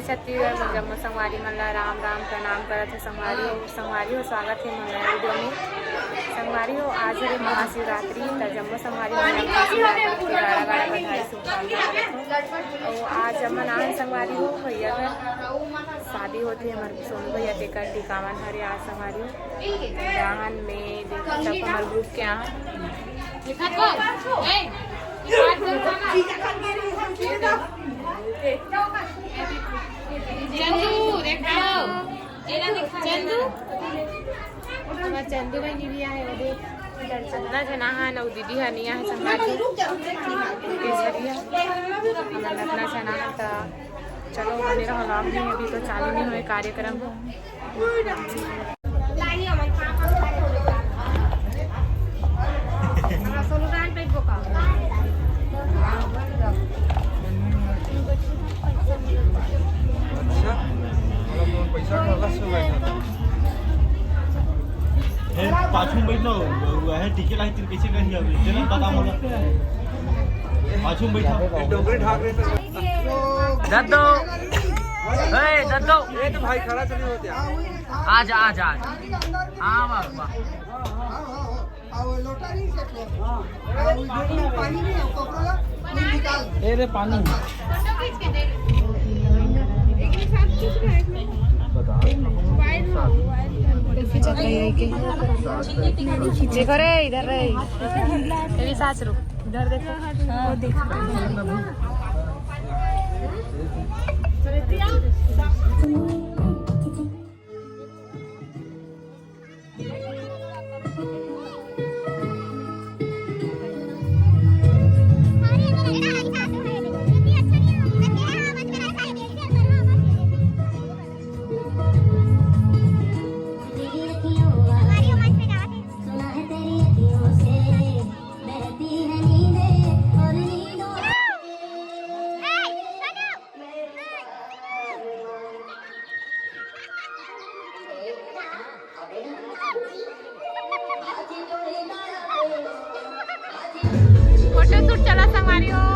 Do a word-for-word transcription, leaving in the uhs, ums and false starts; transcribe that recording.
छत्तीसगढ़ में जम्मो संगवारी मन ला राम राम प्रणाम करत हे संगवारी हो। संगवारी हो, स्वागत हे मोर नया वीडियो में। संगवारी हो, आज हरे महाशिवरात्रि, त जम्मो संगवारी मन ला महाशिवरात्रि के गाड़ा गाड़ा बधाई शुभकामना करत हो। अउ आज हमन आन संगवारी हो भैया घर शादी होथे हमर सोनू भैया, तेकर टिकावन हरे आज संगवारी हो। राहन में देखो सब हमर ग्रुप के यहाँ। चंदू, देखाओ। चंदू, हमर चंदू बहिनी भी आहे, वो देख। इतना जना है ना, वो दीदी है नहीं है, संगवारी। केसरिया। हमर इतना जना है, तो चलो, बने रहो vlog में, अभी तो चालू नहीं हुए कार्यक्रम। अच्छा, पैसा का अलग से बैठा था। हे, पाछू में बैठना हुआ है, टिकट आई, तेरे कैसे कहीं अभी? चलो, बता मोला। पाछू में बैठा। डोंगरी ढाक रहे थे। दद्दो, ए, दद्दो। ये तो भाई खड़ा चली होते हैं। आ जा, आ जा, आ जा। हाँ, वाह, वाह। ए रे, पानी। देखो रे, इधर रे। ये भी सास रुक। इधर देखो। हाँ, देखो। फोटो शूट चला संगवारी हो।